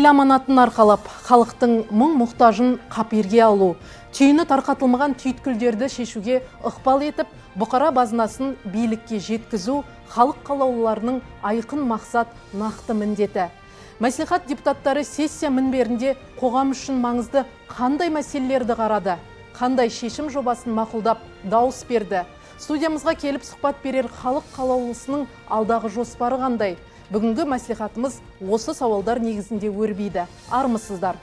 Ел аманатын арқалап, халықтың мұң мұқтажын қаперге алу, түйіні тарқатылмаған түйткілдерді шешуге ықпал етіп, бұқара базынасын билікке жеткізу халық қалаулыларының айқын мақсат, нақты міндеті. Мәслихат депутаттары сессия мінберінде қоғам үшін маңызды қандай мәселелерді қарады, қандай шешім жобасын мақұлдап дауыс берді. Студиямызға келіп сұхбат берер халық қалаулысының алдағы жоспары қандай? Бүгінгі мәслихатымыз осы сауалдар негізінде өрбиді. Армысыздар.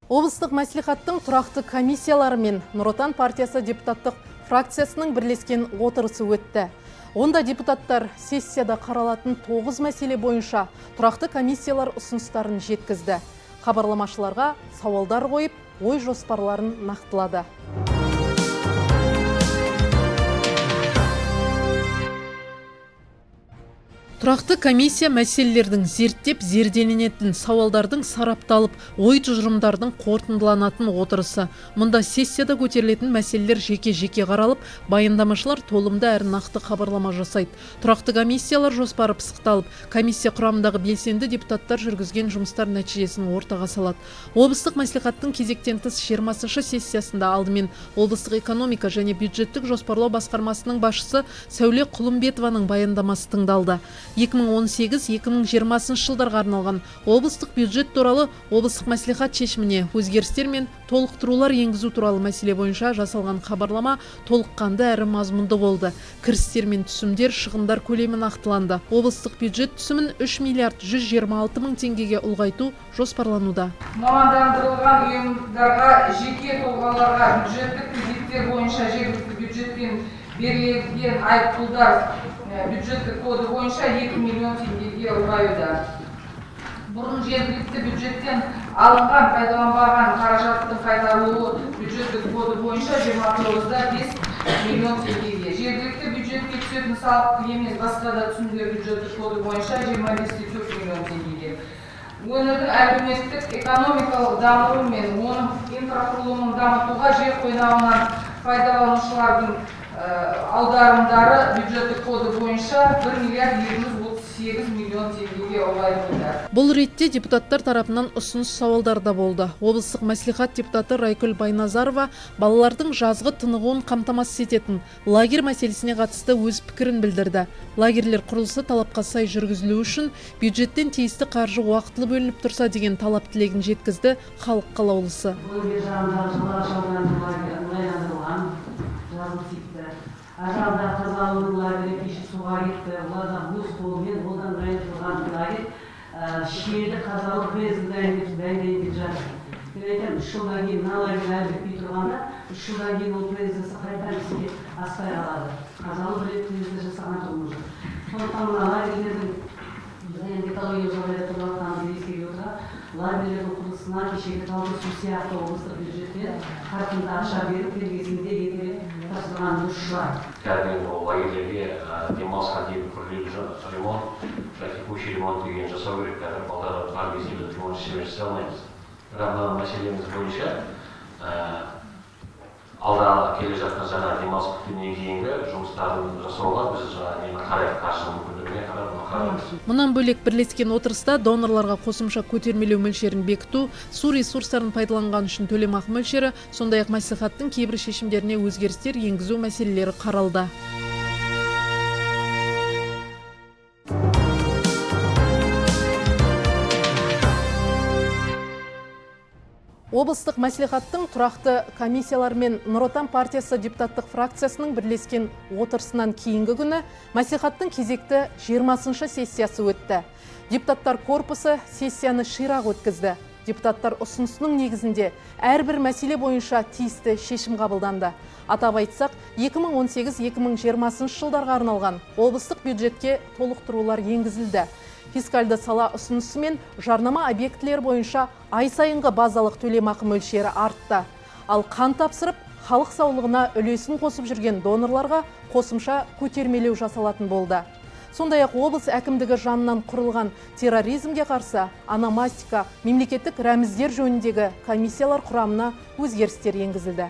Облыстық мәслихаттың тұрақты комиссиялары мен Нұр Отан партиясы депутаттық фракциясының бірлескен отырысы өтті. Онда депутаттар сессияда қаралатын 9 мәселе бойынша тұрақты комиссиялар ұсыныстарын жеткізді. Хабарламашыларға сауалдар қойып, ой жоспарларын нақтылады. Тұрақты комиссия мәселелердің зерттеп, зерделенетін, сауалдардың сарапталып, ой тұжырымдардың қорытындыланатын отырысы. Мұнда сессияда көтерілетін мәселелер жеке-жеке қаралып, баяндамашылар толымды әрі нақты хабарлама жасайды. Тұрақты комиссиялар жоспары пысықталып, комиссия құрамындағы белсенді депутаттар жүргізген жұмыстар нәтижесін ортаға салады. Облыстық мәслихаттың кезектен тыс 20-шы сессиясында алдымен облыстық экономика және бюджеттік жоспарлау басқармасының басшысы Сәуле Құлымбетованың баяндамасы тыңдалды. 2018-2020 жылдарға арналған облыстық бюджет туралы облыстық мәслихат шешіміне өзгерістер мен толықтырулар енгізу туралы мәселе бойынша жасалған хабарлама толыққанды әрі мазмұнды болды. Кірістер мен түсімдер, шығындар көлемі нақтыланды. Облыстық бюджет түсімін 3 миллиард 126 мың теңгеге ұлғайту жоспарлануда. Мамандандырылған ұйымдарға, жеке тұлғаларға бюджеттік кредиттер бойынша жергілікті бюджеттен берілген айыппұлдар бюджеттік коды бойынша 2 миллион теңгеге ұлғаюда. Бұрын жергілікті бюджеттен алынған, пайдаланбаған қаражаттың қайтарылуы бюджеттік коды бойынша 29,5 миллион теңгеге. Жергілікті бюджетке түсетін салық емес басқа да түсімдер бюджеттік коды бойынша 25,4 миллион теңгеге. Өңірдің әлеуметтік экономикалық дамуы мен оның инфрақұрылымын дамытуға жер қойнауынан пайдаланушылардың аударымдары бюджеттік коды бойынша 1 миллиард 238 миллион теңгеге ұлғайтылды. Бұл ретте депутаттар тарапынан ұсыныс сауалдар да болды. Облыстық мәслихат депутаты Райкүл Байназарова балалардың жазғы тынығуын қамтамасыз ететін лагерь мәселесіне қатысты өз пікірін білдірді. Лагерьлер құрылысы талапқа сай жүргізілуі үшін бюджеттен тиісті қаржы уақытылы бөлініп тұрса деген талап тілегін жеткізді халық қалаулысы. Ажалда Қазалының лагері кеше суға кетті. Олардан өз қолымен одан дайындалған лагерь Шиелі Қазалы ГЭС-ін дайындап жатыр. Мен айтамын, 3 жылдан кейін мына лагерь әлі бітпей тұрғанда, 3 жылдан кейін ол ПСД-сы қайтадан іске аспай қалады. Қазалы бір рет ПСД жасаған жоқ уже. Сондықтан мына лагерьлердің біз енді экология жағдайда тұрып жатқанымызды ескере отыра, лагерьлердің құрылысына кешегі Талды су сияқты облыстық бюджеттен қарқынды ақша беріп, келгесінде ертерек тапсырған дұрыс шығар. Қазір енді ол лагерьлерге демалысқа дейін күрделі ремонт, текущий ремонт деген жасау керек. Қазір балалар бар кезде біз ремонт жасай алмаймыз. Бірақ мына мәселеміз бойынша алдағы келе жатқан жаңа демалыс күнінен кейінгі жұмыстарын жасауға біз жаңа нені қарайық, қаржы мүмкіндігіне қарап мұны қараймыз. Мұнан бөлек бірлескен отырыста донорларға қосымша көтермелеу мөлшерін бекіту, су ресурстарын пайдаланған үшін төлемақы мөлшері, сондай-ақ мәслихаттың кейбір шешімдеріне өзгерістер енгізу мәселелері қаралды. Облыстық мәслихаттың тұрақты комиссиялар мен Нұр Отан партиясы депутаттық фракциясының бірлескен отырысынан кейінгі күні мәслихаттың кезекті 20-шы сессиясы өтті. Депутаттар корпусы сессияны ширақ өткізді. Депутаттар ұсынысының негізінде әрбір мәселе бойынша тиісті шешім қабылданды. Атап айтсақ, 2018-2020 жылдарға арналған облыстық бюджетке толықтырулар енгізілді. Фискалды сала ұсынысымен жарнама объектілер бойынша ай сайынғы базалық төлемақы мөлшері артты. Ал қан тапсырып, халық саулығына үлесін қосып жүрген донорларға қосымша көтермелеу жасалатын болды. Сондай-ақ облыс әкімдігі жанынан құрылған терроризмге қарсы ономастика, мемлекеттік рәміздер жөніндегі комиссиялар құрамына өзгерістер енгізілді.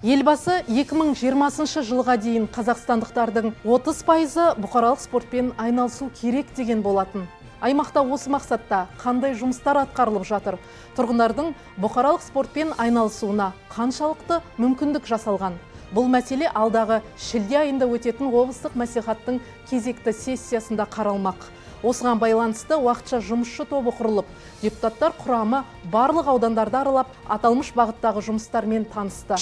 Елбасы 2020 жылға дейін қазақстандықтардың 30% бұқаралық спортпен айналысу керек деген болатын. Аймақта осы мақсатта қандай жұмыстар атқарылып жатыр? Тұрғындардың бұқаралық спортпен айналысуына қаншалықты мүмкіндік жасалған? Бұл мәселе алдағы шілде айында өтетін облыстық мәслихаттың кезекті сессиясында қаралмақ. Осыған байланысты уақытша жұмысшы тобы құрылып, депутаттар құрамы барлық аудандарды аралап, аталмыш бағыттағы жұмыстармен танысты.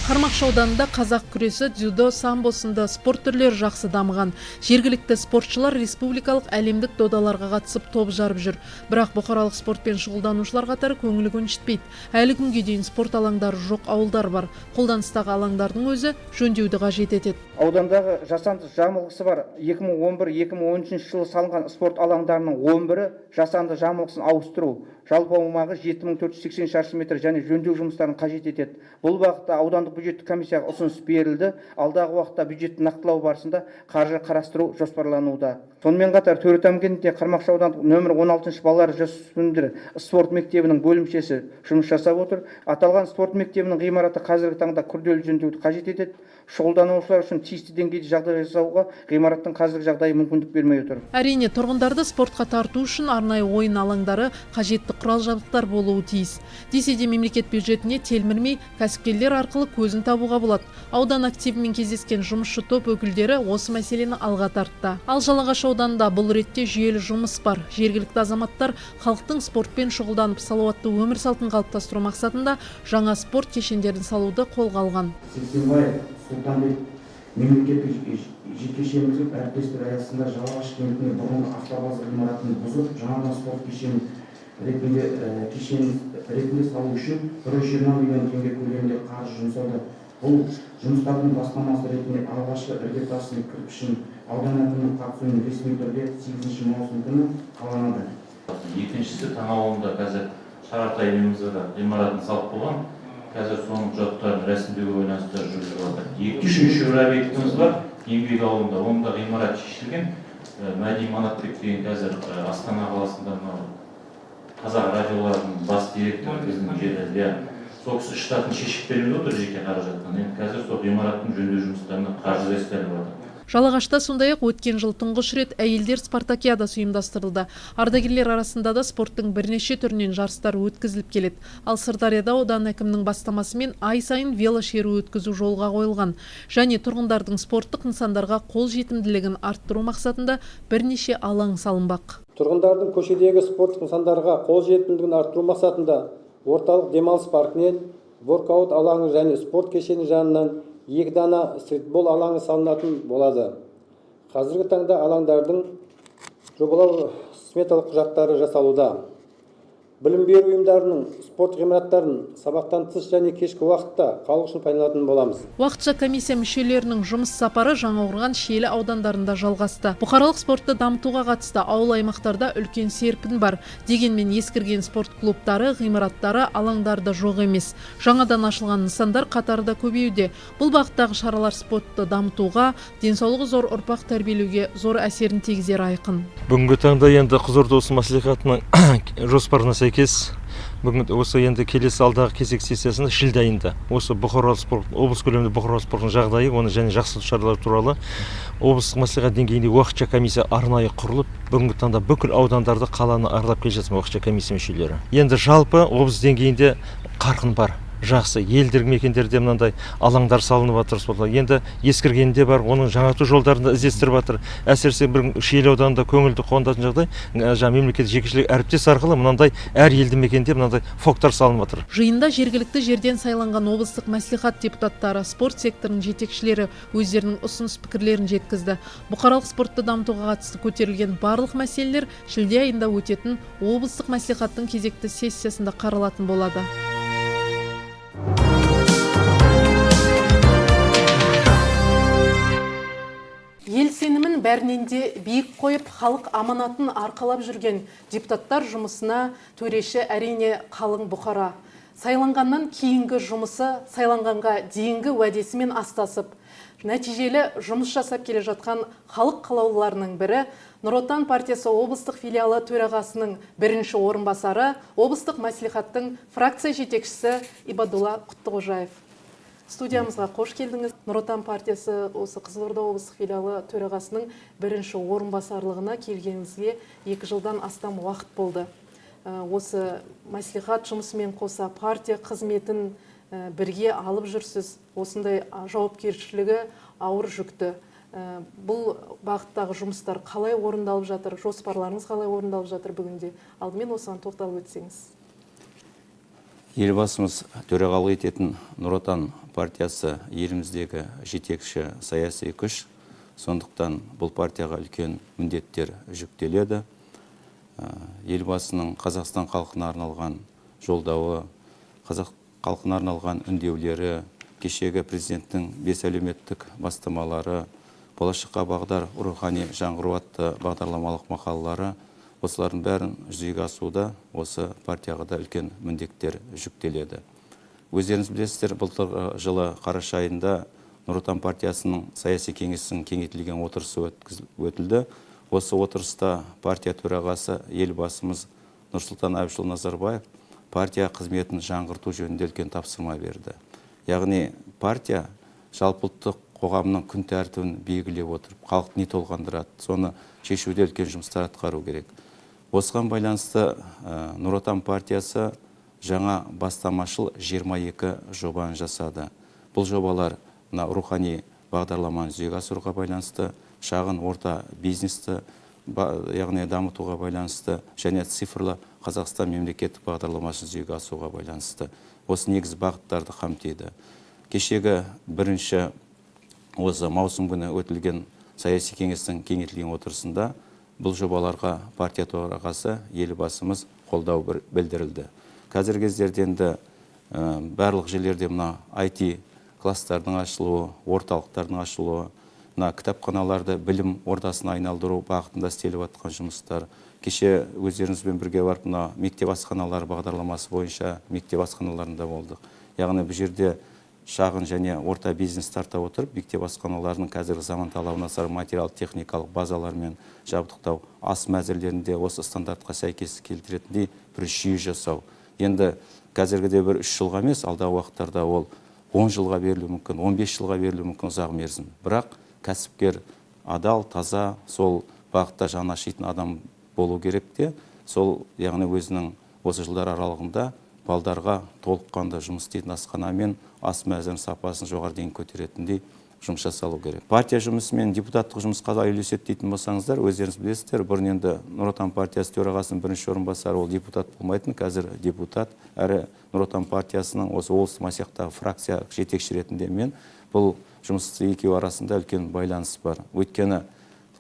Қармақшы ауданында қазақ күресі, дзюдо, самбо сынды спорт түрлері жақсы дамыған. Жергілікті спортшылар республикалық, әлемдік додаларға қатысып, топ жарып жүр. Бірақ бұқаралық спортпен шұғылданушылар қатары көңіл көншітпейді. Әлі күнге дейін спорт алаңдары жоқ ауылдар бар. Қолданыстағы алаңдардың өзі жөндеуді қажет етеді. Аудандағы жасанды жамылғысы бар 2011-2013 жылы салынған спорт алаңдарының 11-і жасанды жамылғысын ауыстыру, жалпы аумағы 7480 шаршы метр және жөндеу жұмыстарын қажет етеді. Бұл бағытта аудандық бюджеттік комиссияға ұсыныс берілді. Алдағы уақытта бюджетті нақтылау барысында қаржы қарастыру жоспарлануда. Сонымен қатар Төретам кентінде Қармақшы аудандық нөмір 16 балалар жасөспірімдер спорт мектебінің бөлімшесі жұмыс жасап отыр. Аталған спорт мектебінің ғимараты қазіргі таңда күрделі жөндеуді қажет етеді. Шұғылданушылар үшін тиісті деңгейде жағдай жасауға ғимараттың қазіргі жағдайы мүмкіндік бермей отыр. Әрине, тұрғындарды спортқа тарту үшін арнайы ойын алаңдары, қажетті құрал-жабдықтар болуы тиіс. Десе де мемлекет бюджетіне телмірмей, кәсіпкерлер арқылы көзін табуға болады. Аудан активімен кездескен жұмысшы топ өкілдері осы мәселені алға тартты. Ал Жалағаш ауданында бұл ретте жүйелі жұмыс бар. Жергілікті азаматтар халықтың спортпен шұғылданып, салауатты өмір салтын қалыптастыру мақсатында жаңа спорт кешендерін салуды қолға алған. Сексенбаев Сұлтанбек мемлекеттік жекешелендіру әріптестік аясында Жалағаш кентіне бұрынғы автобаза ғимаратын бұзып, жаңадан спорт кешені ретінде салу үшін 120 миллион теңге көлемінде қаржы жұмсалды. Бұл жұмыстардың бастамасы ретінде алғашқы іргетасының кірпішін аудан әкімінің қатысуымен ресми түрде 8 маусым күні қаланады. Екіншісі, Таң ауылында қазір Шарартай ғимаратын салып болған. Қазір соның құжаттарын рәсімдеуге байланысты жүргізіліп жатыр. Үшінші бір объектіміз бар, Еңбек ауылында. Оның да ғимарат шешілген. Мәди Манатбек деген қазір Астана қаласында мынау Қазақ радиоларының бас директоры біздің жерде. Сол кісі штатын шешіп беріп отыр жеке қаражаттан. Енді қазір сол ғимараттың жөндеу жұмыстарына қаржы іздестіріліп жатыр. Жалағашта сондай-ақ өткен жыл тұңғыш рет әйелдер спартакиадасы ұйымдастырылды. Ардагерлер арасында да спорттың бірнеше түрінен жарыстар өткізіліп келеді. Ал Сырдарияда аудан әкімінің бастамасымен ай сайын велошеру өткізу жолға қойылған. Және тұрғындардың спорттық нысандарға қол жетімділігін арттыру мақсатында бірнеше алаң салынбақ. Тұрғындардың көшедегі спорттық нысандарға қол жетімділігін арттыру мақсатында орталық демалыс паркінен воркаут алаңы және спорт кешені жанынан 2 дана стритбол алаңы салынатын болады. Қазіргі таңда алаңдардың жобалау сметалық құжаттары жасалуда. Білім беру ұйымдарының спорт ғимараттарын сабақтан тыс және кешкі уақытта халық үшін пайдаланатын боламыз. Уақытша комиссия мүшелерінің жұмыс сапары Жаңақорған, Шиелі аудандарында жалғасты. Бұқаралық спортты дамытуға қатысты ауыл аймақтарда үлкен серпін бар. Дегенмен ескірген спорт клубтары, ғимараттары, алаңдары да жоқ емес. Жаңадан ашылған нысандар қатары да көбеюде. Бұл бағыттағы шаралар спортты дамытуға, денсаулығы зор ұрпақ тәрбиелеуге зор әсерін тигізері айқын. Бүгінгі таңда енді Қызылорда облысы мәслихатының жоспарына сәйкес бүгін осы енді келесі алдағы кезек сессиясында шілде айында осы бұқаралық спорт, облыс көлемінде бұқаралық спорттың жағдайы, оны және жақсарту шаралары туралы облыстық мәслихат деңгейінде уақытша комиссия арнайы құрылып, бүгінгі таңда бүкіл аудандарды, қаланы аралап келе жатыр уақытша комиссия мүшелері. Енді жалпы облыс деңгейінде қарқын бар. Жақсы, елдер мекендерде мынандай алаңдар салынып жатыр спортқа. Енді ескіргенде бар, оның жаңарту жолдарын да іздестіріп жатыр. Әсіресе бір Шиелі ауданында көңілді қуантатын жағдай, жаңа мемлекеттік жекешелік әріптес арқылы мынандай әр елді мекенде мынандай фоктар салынып жатыр. Жиында жергілікті жерден сайланған облыстық мәслихат депутаттары, спорт секторының жетекшілері өздерінің ұсыныс пікірлерін жеткізді. Бұқаралық спортты дамытуға қатысты көтерілген барлық мәселелер шілде айында өтетін облыстық мәслихаттың кезекті сессиясында қаралатын болады. Ел сенімін бәрінен де биік қойып, халық аманатын арқалап жүрген депутаттар жұмысына төреші әрине қалың бұқара. Сайланғаннан кейінгі жұмысы сайланғанға дейінгі уәдесімен астасып, нәтижелі жұмыс жасап келе жатқан халық қалаулыларының бірі Нұр Отан партиясы облыстық филиалы төрағасының бірінші орынбасары, облыстық мәслихаттың фракция жетекшісі Ибадулла Құттықожаев. Студиямызға қош келдіңіз. Нұр Отан партиясы осы Қызылорда облыстық филиалы төрағасының бірінші орынбасарлығына келгеніңізге 2 жылдан астам уақыт болды. Осы мәслихат жұмысымен қоса партия қызметін бірге алып жүрсіз. Осындай жауапкершілігі ауыр жүкті. Бұл бағыттағы жұмыстар қалай орындалып жатыр, жоспарларыңыз қалай орындалып жатыр бүгінде? Алдымен осыған тоқталып өтсеңіз. Елбасымыз төрағалық ететін Нұр Отан партиясы еліміздегі жетекші саяси күш. Сондықтан бұл партияға үлкен міндеттер жүктеледі. Елбасының Қазақстан халқына арналған жолдауы, қазақ халқына арналған үндеулері, кешегі президенттің 5 әлеуметтік бастамалары, болашаққа бағдар рухани жаңғыру атты бағдарламалық мақалалары, осылардың бәрін жүзеге асуда осы партияға да үлкен міндеттер жүктеледі. Өздеріңіз білесіздер, былтыр жылы қараша айында Нұр Отан партиясының саяси кеңесінің кеңейтілген отырысы өтілді. Осы отырыста партия төрағасы Елбасымыз Нұрсұлтан Әбішұлы Назарбаев партия қызметін жаңғырту жөнінде үлкен тапсырма берді. Яғни партия жалпыұлттық қоғамның күн тәртібін белгілеп отырып, халықты не толғандырады, соны шешуде үлкен жұмыстар атқару керек. Осыған байланысты Нұр Отан партиясы жаңа бастамашыл 22 жобаны жасады. Бұл жобалар мына рухани бағдарламаны жүзеге асыруға байланысты, шағын орта бизнесті яғни дамытуға байланысты және цифрлы Қазақстан мемлекеттік бағдарламасын жүзеге асыруға байланысты. Осы негізгі бағыттарды қамтиды. Кешегі бірінші осы маусым күні өтілген саяси кеңестің кеңейтілген отырысында бұл жобаларға партия төрағасы Елбасымыз қолдау білдірілді. Қазіргі кездерде енді барлық жерлерде мына IT класстардың ашылуы, орталықтардың ашылуы, мына кітапханаларды білім ордасына айналдыру бағытында істеліп жатқан жұмыстар. Кеше өздеріңізбен бірге барып мына мектеп асханалары бағдарламасы бойынша мектеп асханаларында болдық. Яғни бұл жерде шағын және орта бизнес тарта отырып, мектеп асханаларының қазіргі заман талабына сай материал-техникалық базалармен жабдықтау, ас мәзірлерінде осы стандартқа сәйкес келтіретіндей бір жүйе жасау. Енді қазіргіде бір 3 жылға емес, алдағы уақыттарда ол 10 жылға берілуі мүмкін, 15 жылға берілуі мүмкін ұзақ мерзім. Бірақ кәсіпкер адал, таза, сол бағытта жаны ашитын адам болу керек те, сол яғни өзінің осы жылдар аралығында балдарға толыққанды жұмыс істейтін асханамен ас мәзірінің сапасын жоғары дейін көтеретіндей жұмыс жасалу керек. Партия жұмысы мен депутаттық жұмыс қалай үйлеседі дейтін болсаңыздар, өздеріңіз білесіздер, бұрын енді Нұр Отан партиясы төрағасының бірінші орынбасары ол депутат болмайтын, қазір депутат, әрі Нұр Отан партиясының осы облыстық мәслихаттағы фракция жетекші ретінде мен бұл жұмысты екеуі арасында үлкен байланыс бар. Өйткені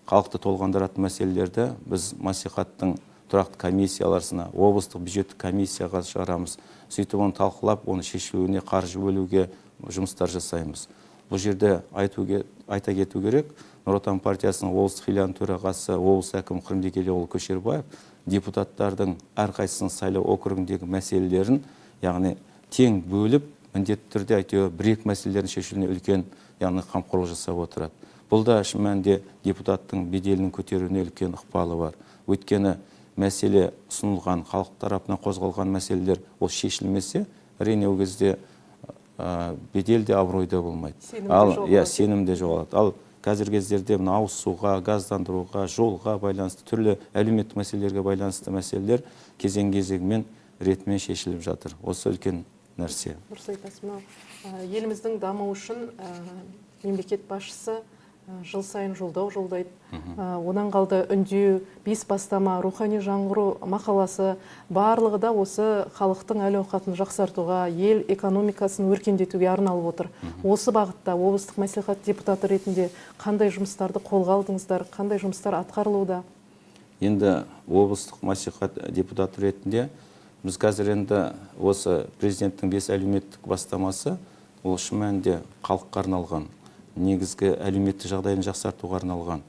халықты толғандыратын мәселелерді біз мәслихаттың тұрақты комиссияларына, облыстық бюджеттік комиссияға шығарамыз. Сөйтіп оны талқылап, оны шешуіне қаржы бөлуге жұмыстар жасаймыз. Бұл жерде айта кету керек, Нұр Отан партиясының облыстық филиалының төрағасы, облыс әкімі Қырымбек Елеуұлы Көшербаев депутаттардың әрқайсысының сайлау округіндегі мәселелерін, яғни тең бөліп, міндетті түрде әйтеуір бір-екі мәселелерін шешуіне үлкен, яғни қамқорлық жасап отырады. Бұл да шын мәнінде депутаттың беделінің көтеруіне үлкен ықпалы бар. Өйткені мәселе ұсынылған, халық тарапынан қозғалған мәселелер ол шешілмесе, әрине ол кезде бедел де абырой да болмайды. Ал иә, сенім де жоғалады. Ал қазіргі кездерде мына ауыз суға, газдандыруға, жолға байланысты түрлі әлеуметтік мәселелерге байланысты мәселелер кезең-кезеңмен ретімен шешіліп жатыр. Осы үлкен нәрсе. Дұрыс айтасыз. Мынау еліміздің дамуы үшін мемлекет басшысы жыл сайын жолдау жолдайды. Одан қалды үндеу, 5 бастама, рухани жаңғыру мақаласы, барлығы да осы халықтың әл-ауқатын жақсартуға, ел экономикасын өркендетуге арналып отыр. Осы бағытта облыстық мәслихат депутаты ретінде қандай жұмыстарды қолға алдыңыздар, қандай жұмыстар атқарылуда? Енді облыстық мәслихат депутаты ретінде біз қазір енді осы президенттің 5 әлеуметтік бастамасы ол шын мәнінде халыққа арналған, негізгі әлеуметтік жағдайын жақсартуға арналған.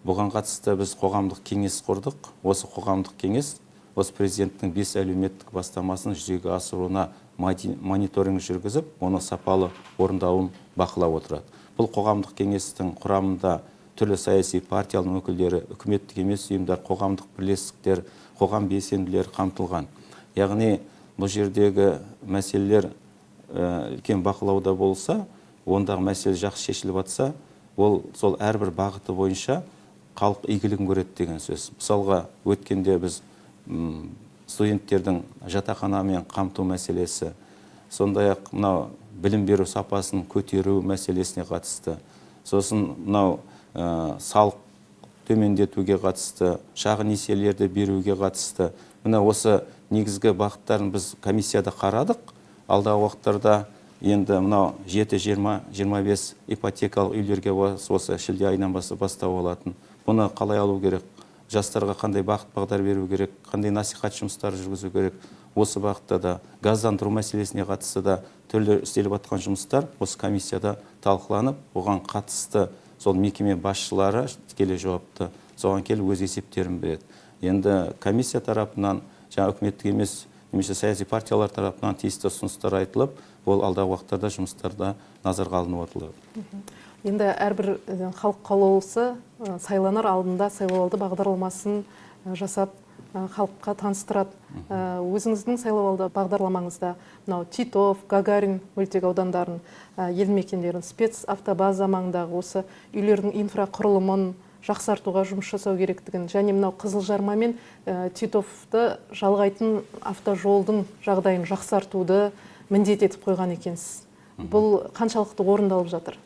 Бұған қатысты біз қоғамдық кеңес құрдық. Осы қоғамдық кеңес осы президенттің 5 әлеуметтік бастамасын жүзеге асыруына мониторинг жүргізіп, оны сапалы орындауын бақылап отырады. Бұл қоғамдық кеңестің құрамында түрлі саяси партиялардың өкілдері, үкіметтік емес ұйымдар, қоғамдық бірлестіктер, қоғам белсенділері қамтылған. Яғни бұл жердегі мәселелер үлкен бақылауда болса, ондағы мәселе жақсы шешіліп атса, ол сол әрбір бағыты бойынша халық игілігін көреді деген сөз. Мысалға, өткенде біз студенттердің жатақханамен қамту мәселесі, сондай-ақ мынау білім беру сапасын көтеру мәселесіне қатысты, сосын мынау салық төмендетуге қатысты, шағын несиелерді беруге қатысты. Мына осы негізгі бағыттарын біз комиссияда қарадық. Алдағы уақыттарда енді мынау 7, 20, 25 ипотекалық үйлерге осы шілде айынан бастау алатын. Бұны қалай алу керек? Жастарға қандай бағыт бағдар беру керек, қандай насихат жұмыстары жүргізу керек. Осы бағытта да газдандыру мәселесіне қатысты да түрлі істеліп жатқан жұмыстар осы комиссияда талқыланып, оған қатысты сол мекеме басшылары тікелей жауапты, соған келіп өз есептерін береді. Енді комиссия тарапынан, жаңа үкіметтік емес немесе саяси партиялар тарапынан тиісті ұсыныстар айтылып, ол алдағы уақыттарда жұмыстарда назарға алынып отырады. Енді әрбір халық қалаулысы сайланар алдында сайлауалды бағдарламасын жасап халыққа таныстырады. Өзіңіздің сайлауалды бағдарламаңызда мынау Титов, Гагарин мөлтек аудандарын, елді мекендерін, спецавтобаза маңындағы осы үйлердің инфрақұрылымын жақсартуға жұмыс жасау керектігін және мынау Қызылжарма мен Титовты жалғайтын автожолдың жағдайын жақсартуды міндет етіп қойған екенсіз. Бұл қаншалықты орындалып жатыр?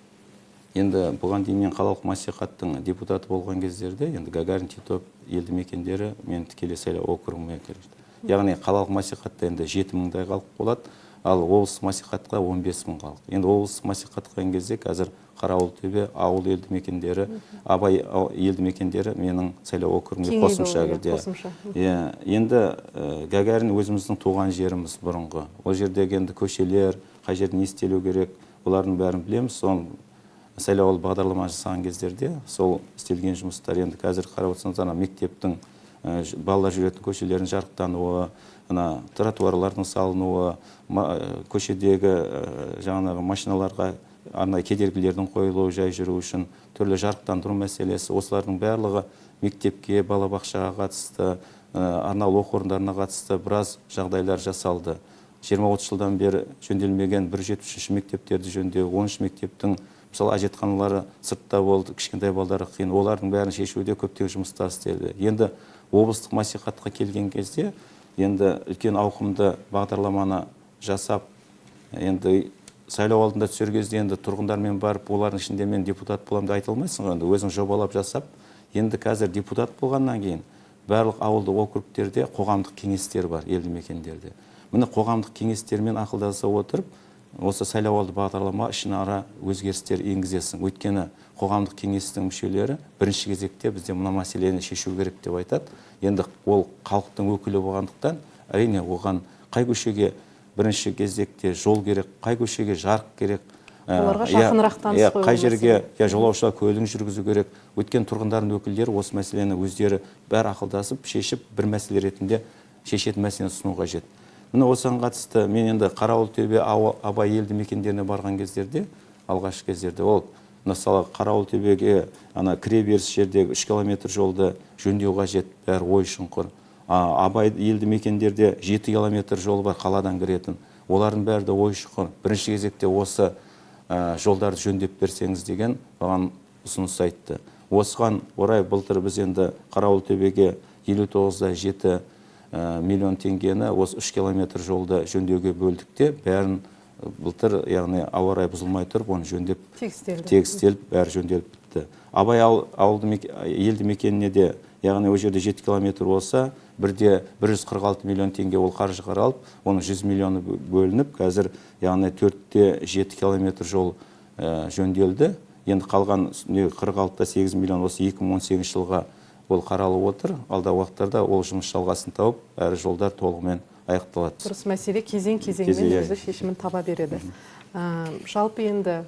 Енді бұған дейін мен қалалық мәслихаттың депутаты болған кездерде, енді Гагарин, Титов елді мекендері мен тікелей сайлау округіме кірді. Яғни қалалық мәслихатта енді 7 мыңдай халық болады, ал облыстық мәслихатқа 15 мың халық. Енді облыстық мәслихатқа келген кезде қазір Қарауылтөбе ауыл елді мекендері, Абай елді мекендері менің сайлау округіме қосымша кірді. Енді Гагарин өзіміздің туған жеріміз бұрынғы. Ол жердегі енді көшелер, қай жерде не істелу керек, олардың бәрін білеміз. Соны сайлауалды бағдарлама жасаған кездерде сол істелген жұмыстар енді қазір қарап отырсаңыз, ана мектептің балалар жүретін көшелердің жарықтануы, ана тротуарлардың салынуы, көшедегі жаңағы машиналарға арнайы кедергілердің қойылуы, жай жүру үшін түрлі жарықтандыру мәселесі, осылардың барлығы мектепке, балабақшаға қатысты, арнаулы оқу орындарына қатысты біраз жағдайлар жасалды. 20-30 жылдан бері жөнделмеген 173 мектептерді жөндеу, 13 мектептің мысалы әжетханалары сыртта болды, кішкентай балдары қиын, олардың бәрін шешуде көптеген жұмыстар істелді. Енді облыстық мәслихатқа келген кезде енді үлкен ауқымды бағдарламаны жасап, енді сайлау алдында түсер кезде енді тұрғындармен барып, олардың ішінде мен депутат боламын деп айта алмайсың ғой, енді өзің жобалап жасап. Енді қазір депутат болғаннан кейін барлық ауылдық округтерде қоғамдық кеңестер бар, елді мекендерде. Міне қоғамдық кеңестермен ақылдаса отырып, осы сайлауалды бағдарлама ішінара өзгерістер енгізесің. Өйткені қоғамдық кеңестің мүшелері бірінші кезекте бізде мына мәселені шешу керек деп айтады. Енді ол халықтың өкілі болғандықтан, әрине оған қай көшеге бірінші кезекте жол керек, қай көшеге жарық керек, оларға жақынырақ таныс қойылмасы, қай жерге жолаушылар көлігін жүргізу керек. Өйткені тұрғындардың өкілдері осы мәселені өздері бәрі ақылдасып шешіп, бір мәселе ретінде шешетін мәселені ұсыну қажет. Міне осыған қатысты мен енді Қарауылтөбе, Абай елді мекендеріне барған кездерде, алғашқы кездерде ол мысалы Қарауылтөбеге ана кіре беріс жердегі 3 километр жолды жөндеу қажет, бәрі ой шұңқыр. Абай елді мекендерде 7 километр жол бар қаладан кіретін, олардың бәрі де ой шұңқыр. Бірінші кезекте осы жолдарды жөндеп берсеңіз деген маған ұсыныс айтты. Осыған орай былтыр біз енді Қарауылтөбеге 59,7 миллион теңгені осы 3 километр жолды жөндеуге бөлдік те, бәрін былтыр, яғни ауа райы бұзылмай тұрып, оны жөндеп, тегістеліп, бәрі жөнделіп бітті. Абай ауылды елді мекеніне де, яғни ол жерде 7 километр болса, бірде 146 миллион теңге ол қаржы қаралып, оның 100 миллионы бөлініп, қазір яғни 4,7 километр жол жөнделді. Енді қалған 46,8 миллион осы 2018 жылға ол қаралып отыр. Алдағы уақыттарда ол жұмыс жалғасын тауып, әрі жолдар толығымен аяқталады. Дұрыс, мәселе кезең-кезеңмен өзі шешімін таба береді. Жалпы енді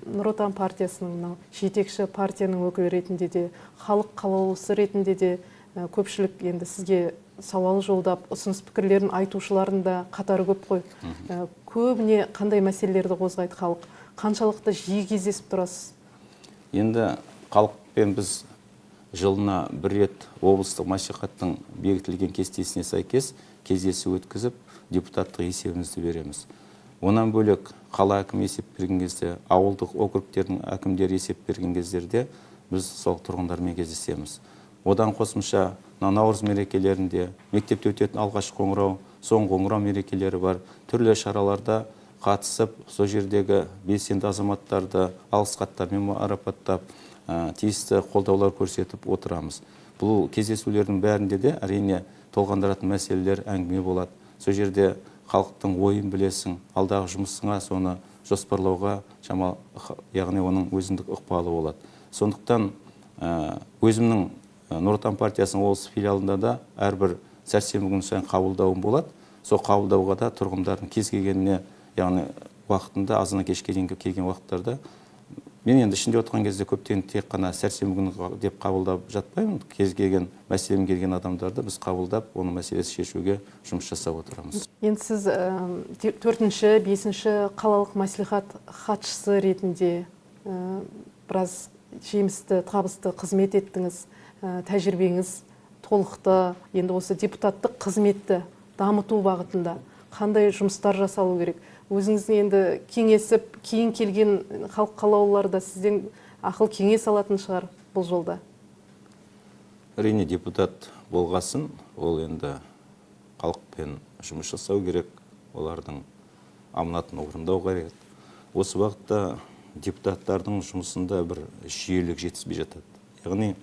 Нұр Отан партиясының жетекші партияның өкілі ретінде де, халық қалаулысы ретінде де көпшілік енді сізге сауал жолдап, ұсыныс пікірлерін айтушылардың да қатары көп қой. Көбіне қандай мәселелерді қозғайды халық? Қаншалықты жиі кездесіп тұрасыз? Енді халықпен біз жылына бір рет облыстық мәслихаттың бекітілген кестесіне сәйкес кездесу өткізіп, депутаттық есебімізді береміз. Онан бөлек қала әкімі есеп берген кезде, ауылдық округтердің әкімдері есеп берген кездерде біз сол тұрғындармен кездесеміз. Одан қосымша наурыз мерекелерінде, мектепте өтетін алғашқы қоңырау, соңғы қоңырау мерекелері бар. Түрлі шараларда қатысып, сол жердегі белсенді азаматтарды алғыс хаттармен марапаттап, тиісті қолдаулар көрсетіп отырамыз. Бұл кездесулердің бәрінде де әрине толғандыратын мәселелер, әңгіме болады. Сол жерде халықтың ойын білесің, алдағы жұмысыңа соны жоспарлауға яғни оның өзіндік ықпалы болады. Сондықтан өзімнің Нұр Отан партиясының облыс филиалында да әрбір сәрсенбі күні сайын қабылдауым болады. Сол қабылдауға да тұрғындардың кез келгеніне, яғни уақытында азаннан кешке дейін келген уақыттарда мен енді ішінде отырған кезде көптен тек қана сәрсенбі күні деп қабылдап жатпаймын. Кез келген мәселемен келген адамдарды біз қабылдап, оның мәселесін шешуге жұмыс жасап отырамыз. Енді сіз 4-ші, 5-ші қалалық мәслихат хатшысы ретінде біраз жемісті, табысты қызмет еттіңіз, тәжірибеңіз толықты. Енді осы депутаттық қызметті дамыту бағытында қандай жұмыстар жасалу керек? Өзіңіздің енді кеңесіп, кейін келген халық қалаулылар да сізден ақыл кеңес алатын шығар бұл жолда. Әрине депутат болғасын, ол енді халықпен жұмыс жасау керек, олардың аманатын орындау керек. Осы бағытта депутаттардың жұмысында бір жүйелік жетіспей жатады. Яғни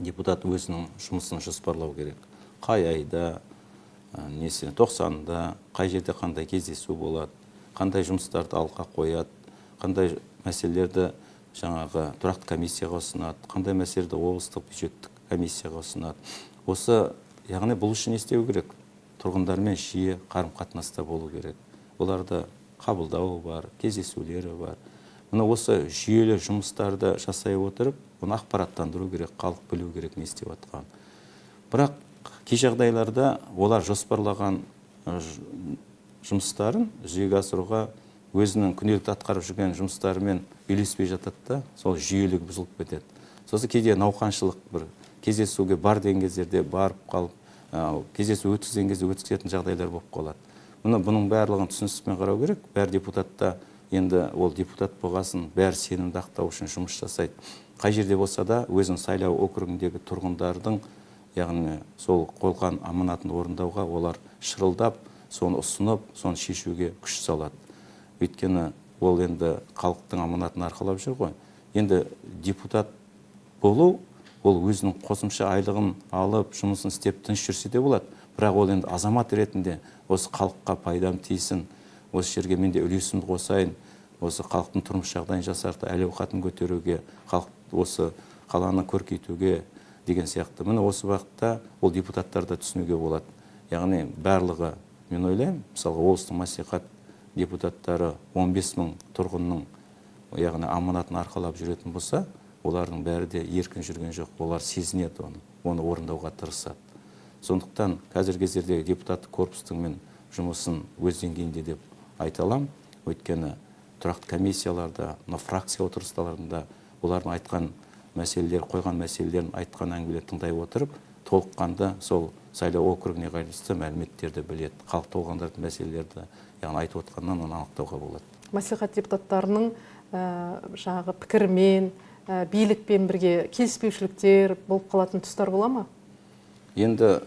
депутат өзінің жұмысын жоспарлау керек. Қай айда, несі 90-да, қай жерде қандай кездесу болады, қандай жұмыстарды алға қояды, қандай мәселелерді жаңағы тұрақты комиссияға ұсынады, қандай мәселелерді облыстық бюджеттік комиссияға ұсынады. Осы, яғни бұл үшін не істеу керек? Тұрғындармен жиі қарым-қатынаста болу керек. Оларды қабылдауы бар, кездесулері бар. Мына осы жүйелі жұмыстарды жасай отырып, оны ақпараттандыру керек, халық білу керек не істеп жатқанын. Бірақ кей жағдайларда олар жоспарлаған жұмыстарын жүзеге асыруға өзінің күнделікті атқарып жүрген жұмыстарымен үйлеспей жатады да, сол жүйелік бұзылып кетеді. Сосын кейде науқаншылық бір кездесуге бар деген кездерде барып қалып, кездесу өткізген кезде өткізетін жағдайлар болып қалады. Мұны бұның барлығын түсіністікпен қарау керек. Бәр депутатта енді ол депутат болғасын, бәрі сенімді ақтау үшін жұмыс жасайды. Қай жерде болса да өзінің сайлау округіндегі тұрғындардың, яғни сол қойған аманатын орындауға олар шырылдап, соны ұсынып, соны шешуге күш салады. Өйткені ол енді халықтың аманатын арқалап жүр ғой. Енді депутат болу, ол өзінің қосымша айлығын алып, жұмысын істеп тыныш жүрсе де болады. Бірақ ол енді азамат ретінде осы халыққа пайдам тисін, осы жерге мен де үлесімді қосайын, осы халықтың тұрмыс жағдайын жасартып, әл-ауқатын көтеруге, халық осы қаланы көркейтуге деген сияқты. Міне осы бағытта ол депутаттарды түсінуге болады. Яғни барлығы, мен ойлаймын, мысалға облыстық мәслихат депутаттары 15 мың тұрғынның, яғни аманатын арқалап жүретін болса, олардың бәрі де еркін жүрген жоқ, олар сезінеді оны орындауға тырысады. Сондықтан қазіргі кездердегі депутаттық корпустың мен жұмысын өз деңгейінде деп айта аламын. Өйткені тұрақты комиссияларда, мына фракция отырыстарында олардың айтқан мәселелер, қойған мәселелерін, айтқан әңгімелерін тыңдай отырып, толыққанды сол сайлау округіне байланысты мәліметтерді біледі, халық толғандыратын мәселелерді, яғни айтып отқаннан оны анықтауға болады. Мәслихат депутаттарының жаңағы пікірімен, билікпен бірге келіспеушіліктер болып қалатын тұстар бола ма? Енді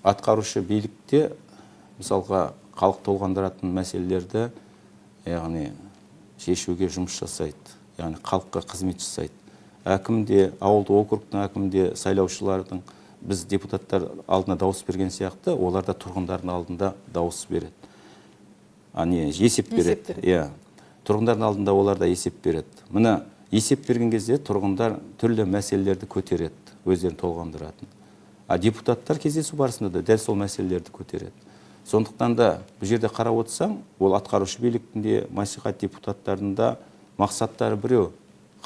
атқарушы билікте, мысалға, халық толғандыратын мәселелерді, яғни шешуге жұмыс жасайды, яғни халыққа қызмет жасайды. Әкім де, ауылдық округтың әкімі де, сайлаушылардың, біз депутаттар алдына дауыс берген сияқты, олар да тұрғындардың алдында дауыс береді. Есеп береді. Иә. Тұрғындардың алдында олар да есеп береді. Міне есеп берген кезде тұрғындар түрлі мәселелерді көтереді, өздерін толғандыратын. А депутаттар кездесу барысында да дәл сол мәселелерді көтереді. Сондықтан да бұл жерде қарап отырсаң, ол атқарушы биліктің де, мәслихат депутаттарының да мақсаттары біреу,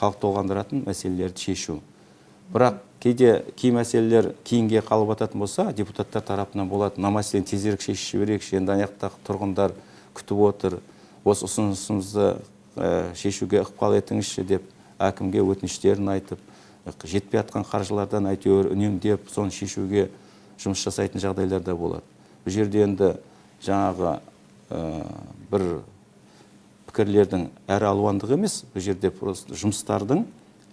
халық толғандыратын мәселелерді шешу. Бірақ кейде кей мәселелер кейінге қалып ататын болса, депутаттар тарапынан болады, мына мәселені тезірек шешіп жіберейікші, енді ана жақтағы тұрғындар күтіп отыр, осы ұсынысымызды шешуге ықпал етіңізші деп әкімге өтініштерін айтып, жетпей жатқан қаржылардан әйтеуір үнемдеп, соны шешуге жұмыс жасайтын жағдайлар да болады. Бұл жерде енді жаңағы бір пікірлердің әр алуандығы емес, бұл жерде просто жұмыстардың,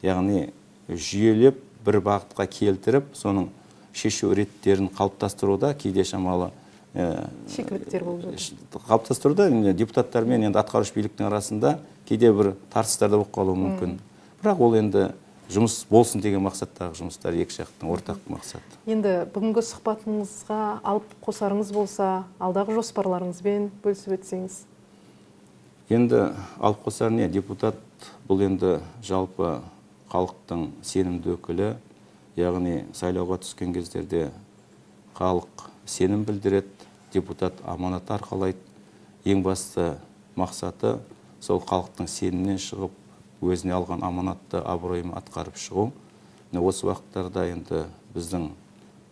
яғни жүйелеп бір бағытқа келтіріп, соның шешу реттерін қалыптастыруда кейде шамалы шикіліктер болып жатыр. Қалыптастыруда депутаттар мен енді атқарушы биліктің арасында кейде бір тартыстар да болып қалуы мүмкін. Бірақ ол енді жұмыс болсын деген мақсаттағы жұмыстар, екі жақтың ортақ мақсаты. Енді бүгінгі сұхбатыңызға алып қосарыңыз болса, алдағы жоспарларыңызбен бөлісіп өтсеңіз. Енді алып қосар не, депутат бұл енді жалпы халықтың сенімді өкілі, яғни сайлауға түскен кездерде халық сенім білдіреді, депутат аманат арқалайды. Ең басты мақсаты сол халықтың сенімінен шығып, өзіне алған аманатты абыроймен атқарып шығу. Осы уақыттарда енді біздің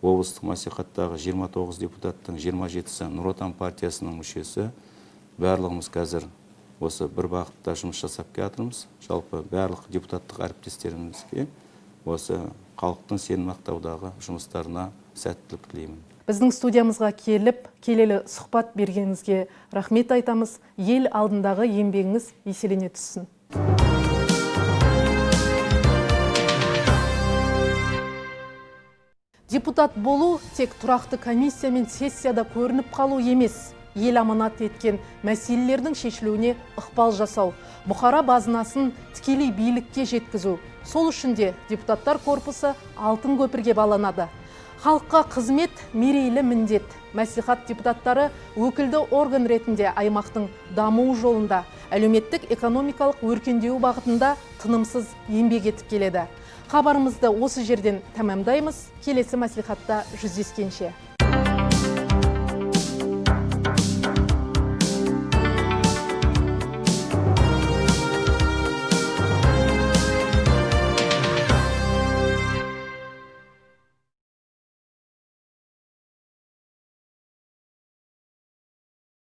облыстық мәслихаттағы 29 депутаттың 27-сі Нұр Отан партиясының мүшесі. Барлығымыз қазір осы бір бағытта жұмыс жасап келатырмыз. Жалпы барлық депутаттық әріптестерімізге осы халықтың сенім ақтаудағы жұмыстарына сәттілік тілеймін. Біздің студиямызға келіп, келелі сұхбат бергеніңізге рахмет айтамыз. Ел алдындағы еңбегіңіз еселене түссін. Депутат болу тек тұрақты комиссия мен сессияда көрініп қалу емес. Ел аманат еткен мәселелердің шешілуіне ықпал жасау, бұқара базынасын тікелей билікке жеткізу. Сол үшін де депутаттар корпусы алтын көпірге баланады. Халыққа қызмет мерейлі міндет. Мәслихат депутаттары өкілді орган ретінде аймақтың дамуы жолында, әлеуметтік экономикалық өркендеу бағытында тынымсыз еңбек етіп келеді. Хабарымызды осы жерден тәмамдаймыз. Келесі мәслихатта жүздескенше.